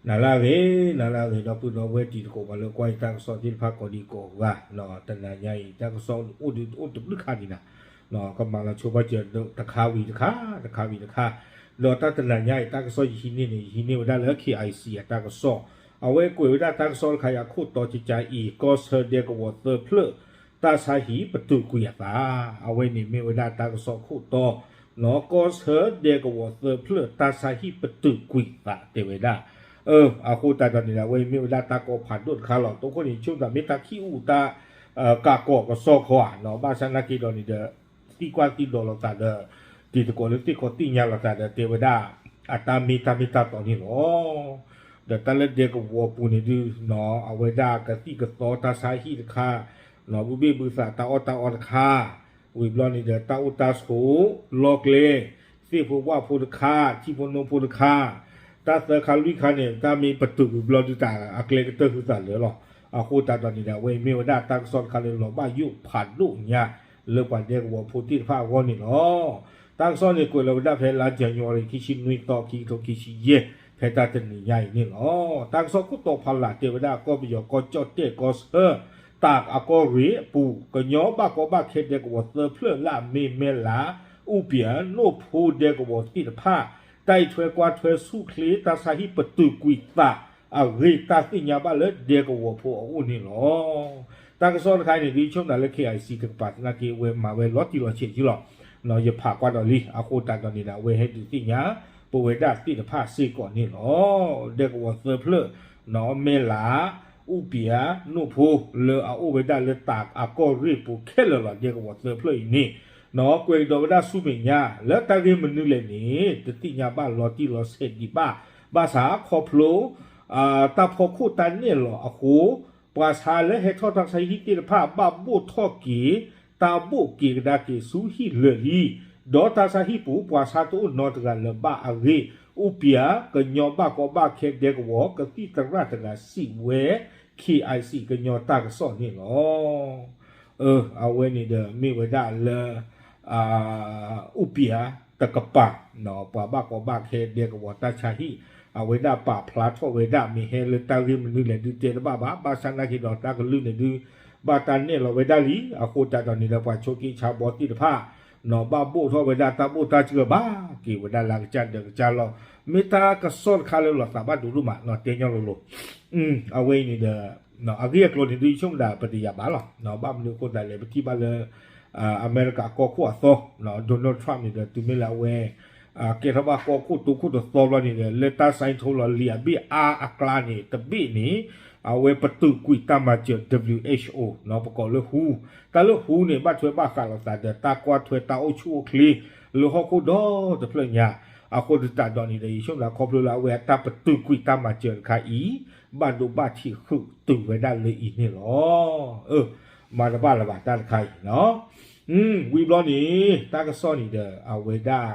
နၤလၢအဂ့ၤ, နၤလၢအဂ့ၤ ဒီပုၢ်ဒီဝဲၢ်တံၤသကိး ပှၤလၢကွၢ်ယတၢ်ကစီၣ်သ့ၣ်တဖၣ်ကိးဒံးကိးဂၤ, တနၤညါအံၤ တၢ်ကစီၣ်အိၣ်ဒုးအိၣ်တဘျုးခါဒံးနၤ, ကမၤလီၤဆိဘၣ်စၢၤတခါဝံၤတခါ, တခါဝံၤတခါ, ဒီးတၢ်တနၤညါအံၤ တၢ်ကစီၣ်ယဟံးန့ၢ်န့ၣ် ယဟံးန့ၢ်ဝဲဒၣ်လၢ K I C အတၢ်ကစီၣ်, အဝဲကွဲးဝဲဒၣ်တၢ်ကစီၣ်တခါအံၤအခိၣ်တီ ကကါအံၤ ကီၢ်ဆၢဒဲကဝီၤသၢဖျၢၣ် တၢ်ဆါဟံၣ်ပတုာ်ကွံာ်အသး, အဝဲန့ၣ်မ့ၢ်ဝဲဒၣ်တၢ်ကစီၣ်ခိၣ်တီ, ကီၢ်ဆၢဒဲကဝီၤသၢဖျၢၣ် တၢ်ဆါဟံၣ်ပတုာ်ကွံာ်သးတဲဝဲဒၣ်, အဃိသတးဒီးန့ၣ်ဒီး အဝဲမ့ၢ်ဝဲဒၣ်တၢ်ကီဖးဒိၣ်တခါလီၤ. တိခိၣ်န့ၣ် ဆိကမိၣ်သးမ့ၢ်တၢ်ခံၣ်အူတၢ် ကးကီးကစီၣ်ခီဧါ, ဘၣ်ဆၣ်နာ်က့ဒီးန့ၣ်ဒီး သံကွၢ်သံဒိးလိာ်သးဒီး တံၤသကိးလၢသ့ၣ်ခီသ့ၣ်ညါလိာ်သးဒီး တဲဝဲဒၣ် အတၢ်မ့ၢ်တၢ်မ့ၢ်တၢ်တီန့ၣ်လီၤ. ဒီးတၢ်လၢဒဲကဝီၤပူၤန့ၣ်ဒုး အဝဲဒၣ်ကသံၣ်ကသီတၢ်ဆါဟံၣ်တခါ, ဘုဘ့ၣ်ဘုသးတၢ်အီၣ်တၢ်အီတခါ, ဝံၤဘျီန့ၣ်ဒီး တၢ်အိၣ်တၢ်ဆိးလီၢ်ကျဲ, သ့ၣ်ဖိဝၣ်ဖိတခါ, ထံဖိနိဖိတခါ, တၢ်သၢခါလွံၢ်ခါန့ၣ် တၢ်မ့ၢ်ပတုာ်ဝံၤဘျီဒုးတၢ်အကျဲကတၢၢ်ဟုသးလၢာ်လီၤ. အဃိသတးဒီးန့ၣ်ဒီး အဝဲအံၤမ့ၢ်ဝဲဒၣ်တၢ်ကစီၣ်တခါလၢလီၤဘၣ်ယိၣ်ဖးဒိၣ်ညါ လၢပှၤဒဲကဝီၤဖိသ့ၣ်တဖၣ်အဂီၢ်န့ၣ်လီၤ. တၢ်ကစီၣ်န့ၣ်ကွဲးလီၤဝဲဒၣ်ဖဲလါ January ခံဆံနွံသီ ခံကထိခံဆံယဲၢ် ဖဲတၢ်တနံၤညါအံၤန့ၣ်လီၤ. တၢ်ကစီၣ်ခိၣ်တီဖီလာ်တဲဝဲဒၣ် ကီၢ်ပယီၤကီၢ်ကၠီၣ်တဲၣ်ကီၢ်ဆၢ တၢ်အကီၢ်ရ့ၣ်အပူၤ ကညီဘၣ်ကီဘၣ်ခဲဒဲကဝီၤသၢဖျၢၣ်လၢအမ့ၢ်မဲၢ်လး, အူပျံၤ, နိၣ်ဖိဒဲကဝီၤသ့ၣ်တဖၣ် တၢ်အံးထွဲကွၢ်ထွဲဆူၣ်ချ့ တၢ်ဆါဟံၣ်ပတုာ်ကွံာ်သးအဂ့ၢ် တၢ်သ့ၣ်ညါဘၣ်လၢဒဲကဝီၤဖိအအိၣ်န့ၣ်လီၤ. တၢ်ကစီၣ်တခါအံၤန့ၣ် ဒ်ဆိကမိၣ်သးလၢ K I C တကပၤသနာ်က့ အဝဲမၤဝဲလီၤတံၢ်လီၤဆဲးက့လီၤ. ယဖးကွၢ်ဒီးလံ အဃိသတးဒီးန့ၣ်ဒီး အဝဲဟဲဒုးသ့ၣ်ညါ ပဝဲဒၣ်သ့ၣ်တဖၣ်စ့ၢ်ကီးန့ၣ်လီၤ. ဒဲကဝီၤသၢဖျၢၣ် မဲၢ်လး, အူပျံၤ, နိၣ်ဖိ လၢအအိၣ်ဝဲဒၣ်လၢတၢ်အကီၢ်ရ့ၣ်ပူၤခဲလၢာ်လီၤ. ဒဲကဝီၤသၢဖျၢၣ်အံၤန့ၣ် ကွဲးကဒီးဝဲဒၣ်ဆူမဲာ်ညါ လၢတၢ်ဂ့ၢ်မနုၤလဲၣ်န့ၣ် တသ့ၣ်ညါဘၣ်လီၤတံၢ်လီၤဆဲးဒံးဘၣ်. ဘၣ်ဆၣ်ခီဖျိ တၢ်ဖီခိၣ်တၢ်နဲၣ်လီၤအဃိ ပှၤဆါလၢဟဲထီၣ်တၢ်ဆါဟံၣ်သ့ၣ်တဖၣ် ဘၣ်ဘိၣ်ထီၣ်က့ၤ တၢ်ဘိၣ်က့ၤကဒါက့ၤဆူဟံၣ်လၢာ်လံ, ဒီးတၢ်ဆါဟံၣ်ပူၤ ပှၤဆါတအိၣ်နီတဂၤလၢၤဘၣ်အဂ့ၢ် အူပျံၤ ကညီဘၣ်ကီဘၣ်ခဲဒဲကဝီၤ ကသံၣ်သရၣ်တဂၤစံးဝဲ K I C ကညီတၢ်ကစီၣ်န့ၣ်လီၤ. အဝဲန့ၣ်ဒီးမ့ၢ်ဝဲဒၣ်လၢ အူပျံၤတကပၤ ပှၤဘၣ်ကီဘၣ်ခဲဒဲကဝီၤတၢ်ဆါဟံၣ် အဝဲဒၣ်ပာ်ဖျါထီၣ်ဝဲဒၣ် မ့ၢ်ဟဲလၢတၢ်ဂ့ၢ်မနုၤလဲၣ်ဒုးတဲတဘၣ်ဘၣ်. ဘၣ်ဆၣ်နာ်က့ဒီးတၢ်ကလုၢ်န့ၣ်ဒုး ဘၣ်တၢ်နဲၣ်လီၤဝဲဒၣ်လံ. အဃိသတးဒီးန့ၣ်ဒီး ပှၤဆိးက့ဆါဘီသ့ၣ်တဖၣ် ဘၣ်ဘိၣ်ထီၣ်ဝဲဒၣ်တၢ်ဘိၣ်တၢ်စှၢၤဘၣ်က့ၤဝဲဒၣ်လၢကစၢ်ဒၢးကစၢ်လီၢ် မ့ၢ်တၢ်ကစီၣ်တခါလၢလီၤသးဘၣ်ဒိဒိၣ်မး တဲညီလိၤလိၤ အဝဲအံၤန့ၣ်ဒီး အဂ့ၢ်အကျိၤန့ၣ်ဒုး ယဆိကမိၣ်ဒၣ်ပတယာ်ဘၣ်လီၤ. ဘၣ်မနုၤအဃိသတးလဲၣ် ပထံၣ်ဘၣ်လၢ အမဲရကၤကီၢ်ခိၣ်အသီ Donald Trump န့ၣ်ဒီး တုၤမ့ၢ်လၢအဝဲ ကဲထီၣ်ဘၣ်ကီၢ်ခိၣ်တိခိၣ်တသီဘျီန့ၣ်ဒီး လၢတၢ်စဲထီလီၤလံာ်အဘ့ၣ်အါအကျါန့ၣ် တဘ့ၣ်န့ၣ် အဝဲပတုာ်ကွံာ်တၢ်မၤစၢၤ W H O ပကိးလၢ WHO တၢ်လၢ WHO န့ၣ် ဘၣ်ထွဲဘၣ်ဃးလိာ်သးဒီး တၢ်ကွၢ်ထွဲတၢ်အိၣ်ဆူၣ်အိၣ်ချ့ လၢဟီၣ်ခိၣ်ဒီတဖျၢၣ်ညါ အဃိသတးဒီးန့ၣ်ဒီး ယဆိကမိၣ်ခီဖျိလၢအဝဲအတၢ်ပတုာ်ကွံာ်တၢ်မၤစၢၤတခါအံၤ ဘၣ်ဒိဘၣ်ထံးဃုာ်တုၤဝဲဒၣ်လၢအံၤန့ၣ်လီၤ. မၤတဘၣ်လၢၤဘၣ်တၢ်တခါအံၤ ဝံၤဘျီန့ၣ် တၢ်ကစီၣ်န့ၣ်ဒီး အဝဲဒၣ်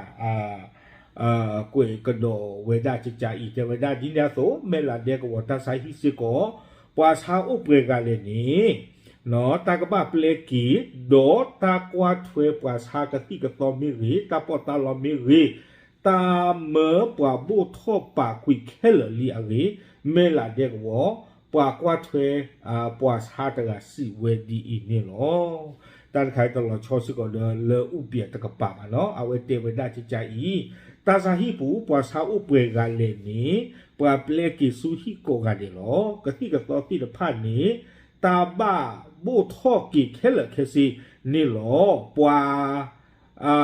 ကွဲးကဒီးဝဲဒၣ်ကကါအံၤ တဲဝဲဒၣ်ဒ်န့ၣ်အသိး မဲၢ်လးဒဲကဝီၤတၢ်ဆါဟံၣ်စ့ၢ်ကီး ပှၤဆါအိၣ်ပှဲၤဂၤလဲၣ်န့ၣ် တၢ်ကဘၣ်ပျဲက့ၤ ဒီးတၢ်ကွၢ်ထွဲပှၤဆါကသံၣ်ကသီမ့ၢ်ဂ့ၤ တၢ်ပီးတၢ်လီမ့ၢ်ဂ့ၤ တၢ်မၢပှၤဘိၣ်ထီၣ်ပာ်ကွံာ်ခဲလၢာ်လံအဂ့ၢ် မဲၢ်လးဒဲကဝီၤ ပှၤကွၢ်ထွဲ ပှၤဆါတဂၤစံးဝဲဒ်အံၤန့ၣ်လီၤ. တၢ်တခါအံၤတလီၤဆီစ့ၢ်ကီးဒီးလၢ အူပျံၤတကပၤဘၣ်နီၤ အဝဲတဲဝဲဒၣ်ကကါအံၤ တၢ်ဆါဟံၣ်ပူၤ ပှၤဆါအိၣ်ပှဲၤဂၤလဲၣ်န့ၣ် ပှၤပျဲက့ၤဆူဟံၣ်ကိးဂၤဒဲးလီၤ. ကသံၣ်ကသီသ့ၣ်တဖၣ်န့ၣ် တၢ်ဘၣ်ဘိၣ်ထီၣ်က့ၤခဲလၢာ်ခဲဆ့န့ၣ်လီၤ. ပှၤ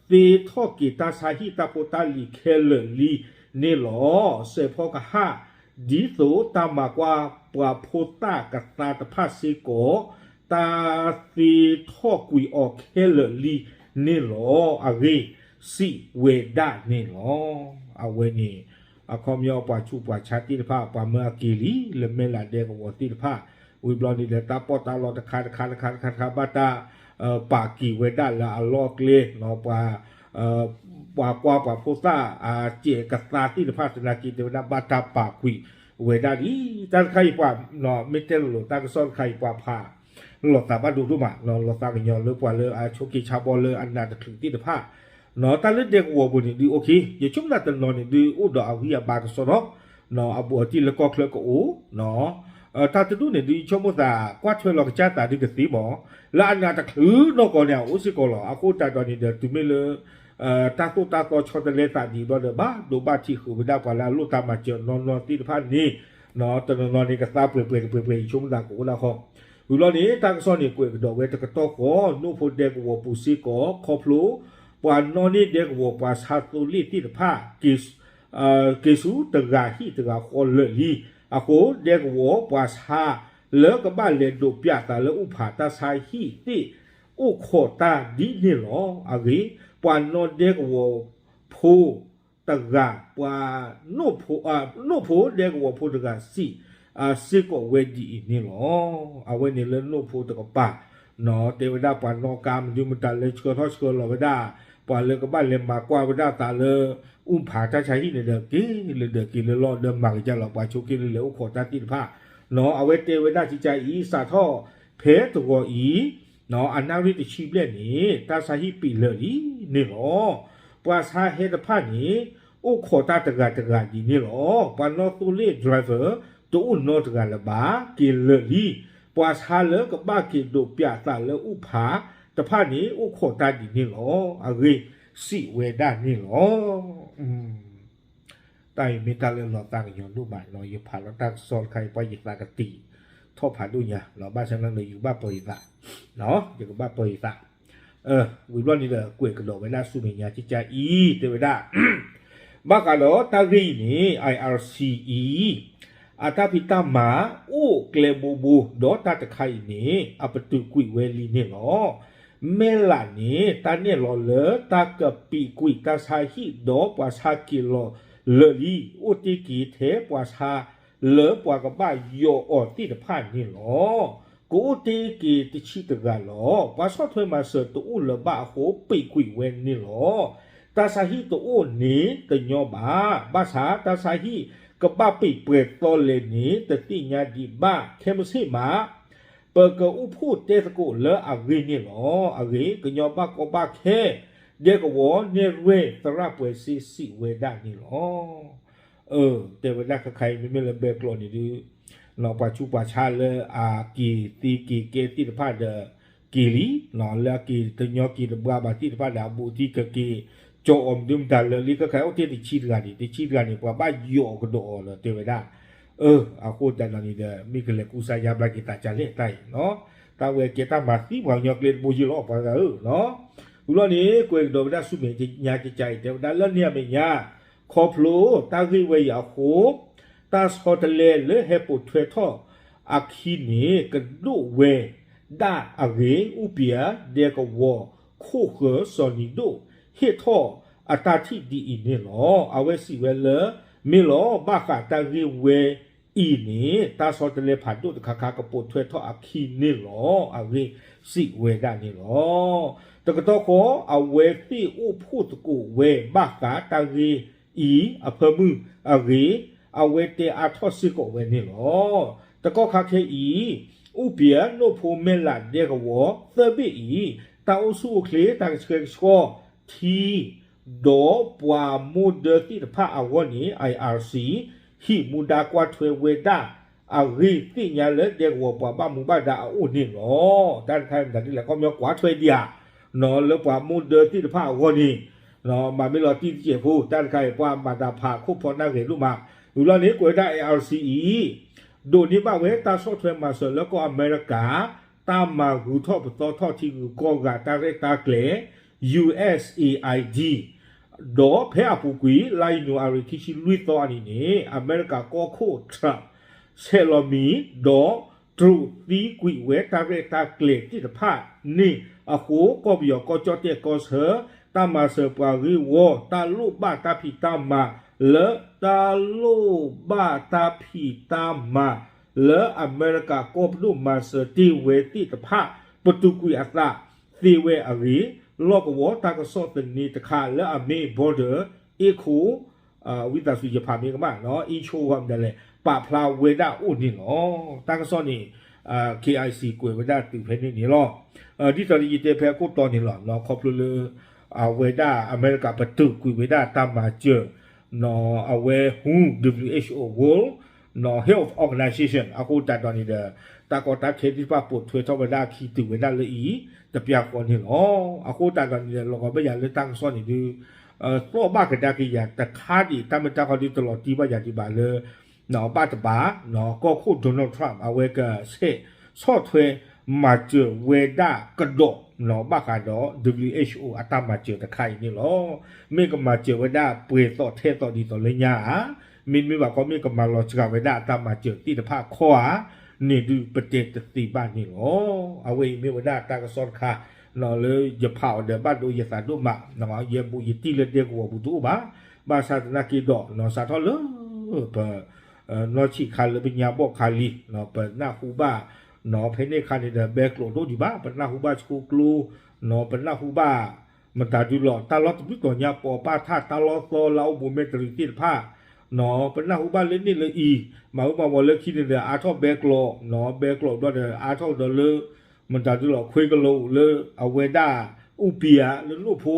သ့ထီၣ်က့ၤတၢ်ဆါဟံၣ်တၢ်ဖိတၢ်လံၤခဲလၢာ်လံန့ၣ်လီၤ. စဲးဖီကဟၣ် ဒ်သိးတၢ်မၤကွၢ်ပှၤဖိသၣ်ကသါတဖၣ်စ့ၢ်ကီး တၢ်သ့ထီၣ်ကွံာ်အီၤခဲလၢာ်လံန့ၣ်လီၤ. အဂ့ၢ်စံးဝဲဒၣ်န့ၣ်လီၤ. အဝဲန့ၣ် အခီပညီပှၤဆူးပှၤဆါသ့ၣ်တဖၣ် ပှၤမၢအက့ၤလံ လၢမဲၢ်လးဒဲကဝီၤသ့ၣ်တဖၣ် ဝံၤဘျီန့ၣ်ဒီး တၢ်ပီးတၢ်လီတခါတခါတခါတခါတခါ ဘၣ်တၢ် ပာ်က့ၤဝဲဒၣ်လၢအလီၢ်အကျဲ ပှၤ ပှၤကွၢ်ပှၤဖိသၣ် အစဲးကသါသ့ၣ်တဖၣ်သနာ်က့ တဲဝဲဒၣ်ဘၣ်တၢ်ပာ်ကွံာ်ဝဲဒၣ်လံ. တၢ်တခါအံၤပှၤ မ့ၢ်တဲလိၤလိၤ တၢ်ကစီၣ်တခါအံၤ ပှၤဖးလိာ်သးဘၣ်ဒိဒိၣ်မး လိာ်သးကညီၤလၢပှၤလၢအဆိးက့ဆါဘီလၢအနးတချုးသ့ၣ်တဖၣ် တၢ်လၢဒဲကဝီၤပူၤန့ၣ်ဒုး ယဆိကမိၣ်တနီၤန့ၣ်ဒုး အိၣ်ဒီးအဂံၢ်အဘါကစီဒီ အဘူးအတံၢ်လၢကီၢ်ချၢကအိၣ်, တၢ်တဒူၣ်န့ၣ်ဒုး ယဆိကမိၣ်သး ကွၢ်ထွဲလီၤကစၢ်သးဒုးကသ့မး, လၢအနးတချုးနီၢ်ကီၢ်န့ၣ် အအိၣ်စ့ၢ်ကီးလီၤ. အဃိသတးဒီးန့ၣ်ဒီး တုၤမ့ၢ်လၢ တၢ်သိၣ်တၢ်သီဆီတလဲသးဒ်ဘျီဒီး ဘၣ်ဒိဘၣ်ထံးဃုာ်ဝဲဒၣ်ပှၤလၢအလိၣ်တၢ်မၤစၢၤနီၢ်နီၢ်သ့ၣ်တဖၣ်န့ၣ်, တနီၤနီၤန့ၣ် ကသါပှဲၤပှဲၤတပှဲၤပှဲၤ ယဆိကမိၣ်သးကအိၣ်ဒၣ်ဃီ. ဝံၤဘျီန့ၣ် တၢ်ကစီၣ်န့ၣ် ကွဲးကဒီးဝဲတကတီၢ်ဃီ နိၣ်ဖိဒဲကဝီၤပူၤစ့ၢ်ကီး ခီဖျိ ပှၤနီၣ်န့ၢ်ဒဲကဝီၤပှၤဆါသိလ့ၣ်သ့ၣ်တဖၣ် က့ၤဆူတဂၤဟံၣ်တဂၤဃီလၢာ်လံ. အဃိ ဒဲကဝီၤပှၤဆါလၢကဘၣ်လဲၤဒိးပၠးသးလၢအုၣ်ဖးတၢ်ဆါဟံၣ်သ့ၣ် အိၣ်ခိးတၢ်ဒ်န့ၣ်လီၤ. အဂ့ၢ် ပှၤနီၣ်ဒဲကဝီၤဖိတဂၤ ပှၤ နိၣ်ဖိဒဲကဝီၤဖိတဂၤစံး စ့ၢ်ကီးဝဲဒ်အံၤန့ၣ်လီၤ. အဝဲန့ၣ်လၢနိၣ်ဖိတကပၤ တဲဝဲဒၣ်ပှၤနီၣ်ကါမနုၤမတၤလၢဆှၢထီၣ်ဆှၢလီၤဝဲဒၣ် ပှၤလၢကဘၣ်လဲၤမၤကွၢ်ဝဲဒၣ်သးလၢ အုၣ်ဖးတၢ်ဆါဟံၣ်န့ၣ်ဒီး က့ၤလၢဒၢးက့ၤလၢလီၢ်ဒီးမၤကစၢ်လီၤ ပှၤဆိးက့လၢလဲၤအိၣ်ခိးတၢ်သ့ၣ်တဖၣ်. အဝဲတဲဝဲဒၣ်ကကါအံၤ စးထီၣ်ဖဲတဂီၤအံၤ အနၣ်ရံၣ်တဆံဘျဲၣ်န့ၣ် တၢ်ဆါဟံၣ်ပံာ်လၢာ်လံန့ၣ်လီၤ. ပှၤဆါဟဲတဖၣ်န့ၣ် အိၣ်ခိးတၢ်တဂၤတဂၤဒ်န့ၣ်လီၤ. ပှၤနီၣ်သိလ့ၣ် driver တအိၣ်နီတဂၤလၢၤဘၣ် က့ၤလၢာ်လံ. ပှၤဆါလၢကဘၣ်က့ၤဒိးပၠးသးလၢအုၣ်ဖးတဖၣ်န့ၣ် အိၣ်ခိးတၢ်ဒ်န့ၣ်လီၤ. အဂ့ၢ်စံးဝဲဒၣ်န့ၣ်လီၤ. တၢ်အံၤမ့ၢ်တၢ်လၢလီၤသးကညီၤဒိၣ်မးနီၤ ယဖးလီၤတၢ်ကစီၣ်တခါအံၤ ပှၤယသးကတံာ်ထီၣ်ဖးဒိၣ်ညါနီၤ ဘၣ်ဆၣ်န့ၣ်ဒီး ယကဘၣ်ပၢၤယသး, ယကဘၣ်ပၢၤယသး. ဝံၤဘျီန့ၣ်ဒီး ကွဲးကဒီးဝဲဒၣ်ဆူမဲာ်ညါကကါအံၤ တဲဝဲဒၣ် ဘၣ်ဃးဒီးတၢ်ဂ့ၢ်အံၤန့ၣ် IRC အံၤ အတၢ်ဖံးတၢ်မၤအိၣ်ကျဲဘိဘိ ဒီးတၢ်တခါအံၤန့ၣ် အပတုာ်ကွံာ်ဝဲလံန့ၣ်လီၤ. မဲၢ်လးန့ၣ် တၢ်နဲၣ်လီၤလၢတၢ်ကပံာ်ကွံာ်တၢ်ဆါဟံၣ်ဒီးပှၤဆါက့ၤလီၤလၢာ်လံ အိၣ်တ့ၢ်က့ၤထဲပှၤဆါလၢပှၤကဘၣ်ယီၤအီၤသ့ၣ်တဖၣ်န့ၣ်လီၤ. ကအိၣ်တ့ၢ်က့ၤတဆံတဂၤလီၤ. ပှၤဆီၣ်ထွဲမၤစၢၤတအိၣ်လၢၤဘၣ်အဃိ ပံာ်ကွံာ်ဝဲန့ၣ်လီၤ. တၢ်ဆါဟံၣ်တအိၣ်န့ၣ်တညီဘၣ်. ဘၣ်ဆၣ်တၢ်ဆါဟံၣ်ကဘၣ်ပံာ်ပှဲၤသီလဲၣ်န့ၣ် တသ့ၣ်ညါဒံးဘၣ် ခဲမုၢ်ဆ့ၣ်မး ပကအိၣ်ဖှိၣ်တဲသကိးလၢအဂ့ၢ်န့ၣ်လီၤ. အဂ့ၢ် ကညီဘၣ်ကီဘၣ်ခဲ ဒဲကဝီၤနဲၣ်ရွဲၣ်သရၣ်ပှဲၤစ့စံးဝဲဒၣ်န့ၣ်လီၤ. တဲဝဲဒၣ်ခဲခါအံၤ မ့မ့ၢ်လၢဘဲကျိးန့ၣ်ဒုး ပှၤဆူးပှၤဆါလၢအက့ၤသ့က့ၤကဲသ့ၣ်တဖၣ်ဒီး က့ၤလံ, လၢအက့ၤတညီက့ၤတဘှါဘၣ်သ့ၣ်တဖၣ်ဒီး အဘူးအတံၢ်ကက့ၤ ကၠီအီၤမနုၤမတၤလၢာ်လံ ခဲခါအံၤအိၣ်တ့ၢ်တဆံတဂၤန့ၣ် တဆံတဂၤန့ၣ် ပှၤဘၣ်ယီၤအီၤကဒီးအီၤလီၤ တဲဝဲဒၣ်. အဃိသတးဒီးန့ၣ်ဒီး မ့ၢ်ကလဲၤကူစါယါဘျါက့ၤသးကလဲၣ်တၢ်အံၤ တၢ်ဝဲကဲတၢ်မၤသံပှၤကညီကျဲတဘိယ့ၢ်လီၤ ပှၤဂၤဧၢ. ဝံၤလီၤန့ၣ် ကွဲးကဒီးဝဲဒၣ်ဆူမဲာ်ညါကကါအံၤ တဲဝဲဒၣ်လၢန့ၣ်အမဲာ်ညါ ခီဖျိတၢ်ဂ့ၢ်ဝဲအံၤအဃိ တၢ်ဆီတလဲလၢဟဲပိာ်ထွဲထီၣ်အခံန့ၣ် ကဒိၣ်ဝဲဒၣ်အဂ့ၢ် အူပံၤဒဲကဝီၤခိၣ်ဃၢၤစီၤနံၤဒိၣ် ဟ့ၣ်ထီၣ်အတၢ်ထံၣ်ဒ်အံၤန့ၣ်လီၤ. အဝဲစံးဝဲလၢ မ့ၢ်လီၤ ဘၣ်ဃးတၢ်ဂ့ၢ်ဝဲအံၤန့ၣ် တၢ်ဆီတလဲဖးဒိၣ်တခါခါ ကပိာ်ထွဲထီၣ်အခံန့ၣ်လီၤ. အဂ့ၢ်စံးဝဲဒၣ်န့ၣ်လီၤ. တကတီၢ်ဃီ အဝဲသ့ၣ်အိၣ်ဖှိၣ်သကိးဝဲ ဘၣ်ဃးတၢ်ဂ့ၢ်အံၤအဖၢမုၢ်အဂ့ၢ် အဝဲတဲအါထီၣ်စ့ၢ်ကီးဝဲန့ၣ်လီၤ. တကီၢ်ခါခဲအံၤ အူပံၤနိၣ်ဖိမဲၢ်လးဒဲကဝီၤသၢဘ့ၣ်အံၤ တၢ်အိၣ်ဆူၣ်အိၣ်ချ့ တၢ်ကဆှဲကဆှီထံ ဒီးပှၤမိၢ်ဒၢသ့ၣ်တဖၣ်အဂီၢ်န့ၣ် IRC ဟံးမူဒါကွၢ်ထွဲဝဲဒၣ်အဂ့ၢ်သ့ၣ်ညါလၢဒဲကဝီၤပှၤဘၣ်မူဘၣ်ဒါအအိၣ်န့ၣ်လီၤ. တၢ်တခါအံၤမတၤဒ်လဲၣ် ခီပညီကွၢ်ထွဲဒံးဧါ လၢပှၤမိၢ်ဒၢသ့ၣ်တဖၣ်အဂီၢ်န့ၣ် မၤမ့ၢ်လီၤတံၢ်တစဲးဖိ တၢ်တခါအံၤပှၤမၤတၢ်ဖးခိၣ်ဖီနၢ်ဂဲၤဒိၣ်မး ဝံၤလီၤန့ၣ် ကွဲးဝဲဒၣ် IRC အံၤ ဒိးန့ၢ်ဘၣ်ဝဲတၢ်ဆီၣ်ထွဲမၤစၢၤလၢကီၢ်အမဲရကၤ တၢ်မၤဂုာ်ထီၣ်ပသီထီၣ်ထံဂုၤကီၢ်ဂၤတၢ်ရဲၣ်တၢ်ကျဲၤ USAID ဒီးဖဲအပူၤကွံာ် လါယနူၤအါရံၤခံဆံလွံၢ်သီအနံၤန့ၣ် အမဲရကၤကီၢ်ခိၣ် Trump ဆဲးလီၤမံၤ ဒီးတြူးသံကွံာ်ဝဲတၢ်ရဲၣ်တၢ်ကျဲၤသ့ၣ်တဖၣ်န့ၣ်အဃိ ကီၢ်ပယီၤကီၢ်ကၠီၣ်တဲၣ်ကီၢ်ဆၢ တၢ်မၤစၢၤပှၤဂ့ၢ်ဝီ တၢ်လိၣ်ဘၣ်တၢ်ဖံးတၢ်မၤလၢ တၢ်လိၣ်ဘၣ်တၢ်ဖံးတၢ်မၤလၢအမဲရကၤကီၢ်ပဒိၣ်မၤစၢၤတ့ၢ်ဝဲသ့ၣ်တဖၣ် ပတုာ်ကွံာ်အသးသ့ဝဲအဂ့ၢ် လီၢ်ကဝီၤတၢ်ကစီၣ်သန့တခါလၢအမ့ၢ် Border Echo ဝံသးစူၤယဖးမ့ၢ်ကမၣ် Echo ဝဲဒၣ်လဲၣ် ပာ်ဖျါဝဲဒၣ်အိၣ်န့ၣ်လီၤ. တၢ်ကစီၣ်န့ၣ် KIC ကွဲးဝဲဒၣ်တုၤဖဲန့ၣ်န့ၣ်လီၤ. ဒ်သိးယတဲဖဲအခိၣ်တီန့ၣ်လီၤ ခီဖျိလၢ အဝဲဒၣ်အမဲရကၤပတုာ်ကွံာ်ဝဲဒၣ်တၢ်မၤစၢၤ အဝဲ WHO, World Health Organization အဃိသတးဒီးန့ၣ်ဒီး တၢ်ကီတၢ်ခဲသ့ၣ်တဖၣ်ပိာ်ထွဲထီၣ်ဝဲဒၣ်အခံတုၤဝဲဒၣ်လၢအံၤ တပျၢဃီန့ၣ်လီၤ. အဃိသတးဒီးန့ၣ်ဒီး လီၤဂာ်ဘၣ်ယၤလၢတၢ်ကစီၣ်န့ၣ်ဒုး သီၣ်ဘၣ်ကဒါက့ၤယၤတခါဒံး တၢ်မ့ၢ်တၢ်ကီဒုးတလီၤတံၢ်ဘၣ်ယၤဒံးဘၣ်လၢ ဘၣ်တဘၣ် ကီၢ်ခိၣ် Donald Trump အဝဲကဆဲးဆီၣ်ထွဲမၤစၢၤဝဲဒၣ်ကဒီး ဘၣ်ဃးဒီး WHO အတၢ်မၤစၢၤတခါအံၤန့ၣ်လီၤ. မ့ၢ်ကမၤစၢၤဝဲဒၣ်ပှဲၤသီၣ်ထဲသိးဒ်သိးလၢညါဧါ, မ့တမ့ၢ်ဘၣ်ခီ မ့ၢ်ကမၤလီၤစှၤဝဲဒၣ်အတၢ်မၤစၢၤသ့ၣ်တဖၣ်ခီဧါန့ၣ်ဒုး ပတဲတသ့ဘၣ်န့ၣ်လီၤ. အဝဲအံၤမ့ၢ်ဝဲဒၣ်တၢ်ကစီၣ်တခါ လၢယဖးအီၤဒီးဘၣ်ဒိယသးဒိၣ်မး, ယဘူးယတံၢ်လၢဒဲကဝီၤပူၤတအိၣ်ဘၣ်. ဘၣ်ဆၣ်သနာ်က့ဒီး စးထီၣ်လၢ ပ နီၢ်ဆံးခါလၢပညါဘီၣ်ခါလံ ပနၢ်ဟူဘၣ် ဖဲန့ၣ်အခါန့ၣ်ဒီး ဘဲကျိးတအိၣ်ဒံးဘၣ်, ပနၢ်ဟူဘၣ်ဆှိကျိ, ပနၢ်ဟူဘၣ် မတၤဒုလီၤ တၢ်လီၢ်တဘျုးတီၤညါ ပီၤပၣ်ထၣ်တၢ်လီၢ်သီလၢအအိၣ်ဘူးမဲာ်တရံးသ့ၣ်တဖၣ်, ပနၢ်ဟူဘၣ်လၢန့ၣ်လၢအံၤ မၤအၢမၤဝီၤလၢခံန့ၣ်ဒီး အါထီၣ်ဘဲကျိး, ဘဲကျိးဘျီဒီး အါထီၣ်ဒီးလၢ မတၤဒုလီၤ ခွ့ကလိာ်လၢ အဝဲဒၣ် အူပံၤဧါ လၢနိၣ်ဖိ,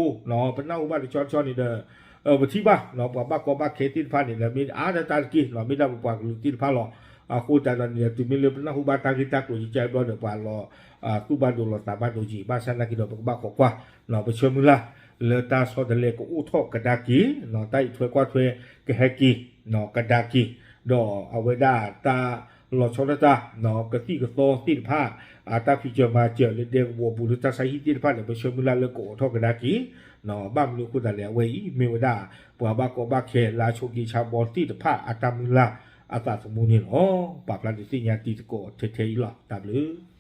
ပနၢ်ဟူဘၣ်တဆီတဆီန့ၣ်ဒီး ပထံၣ်ဘၣ် ပှၤဘၣ်ကီဘၣ်ခဲသ့ၣ်တဖၣ်န့ၣ်ဒီး မ့ၢ်အါတတၢ်တက့ၢ် မ့ၢ်ဒၣ်ပပှၤကလုာ်သ့ၣ်တဖၣ်လီၤ. အဃိသတးဒီးန့ၣ်ဒီး တုၤမ့ၢ်လၢပနၢ်ဟူဘၣ်တၢ်ဂ့ၢ်တၢ်ကျိၤယကဘျီဒီး ပှၤလီၤ သူၣ်ဘၣ်ဒိလီၤသးဘၣ်ဒိက့ၤ, ဘၣ်ဆၣ်သနာ်က့ဒီး ပကဘၣ်ခိးကွၢ် ပဆၢမုၢ်လၢ် လၢတၢ်ဆီတလဲကအိၣ်ထီၣ်ကဒါက့ၤ တၢ်အံးထွဲကွၢ်ထွဲကဟဲက့ၤ ကဒါက့ၤ, ဒီးအဝဲဒၣ်တၢ်လီၤဆီဒၣ်တၢ် ကသံၣ်ကသီသ့ၣ်တဖၣ် အတၢ်ဖံးစၢၤမၤစၢၤလၢဒဲကဝီၤပူၤလၢတၢ်ဆါဟံၣ်သ့ၣ်တဖၣ်န့ၣ် ပဆၢမုၢ်လၢ်လၢကအိးထီၣ်ကဒါက့ၤ, ဘၣ်မနုၤအဃိသတးလဲၣ် အဝဲအံၤ မ့ၢ်ဝဲဒၣ် ပှၤဘၣ်ကီဘၣ်ခဲလၢအဆိးက့ဆါဘီသ့ၣ်တဖၣ်အတၢ်မုၢ်လၢ်အသးသမူန့ၣ်လီၤ. ပာ်ဖျါဒုးသ့ၣ်ညါတံၤသကိးထဲထဲအံၤလီၤ. တၢ်ဘျုး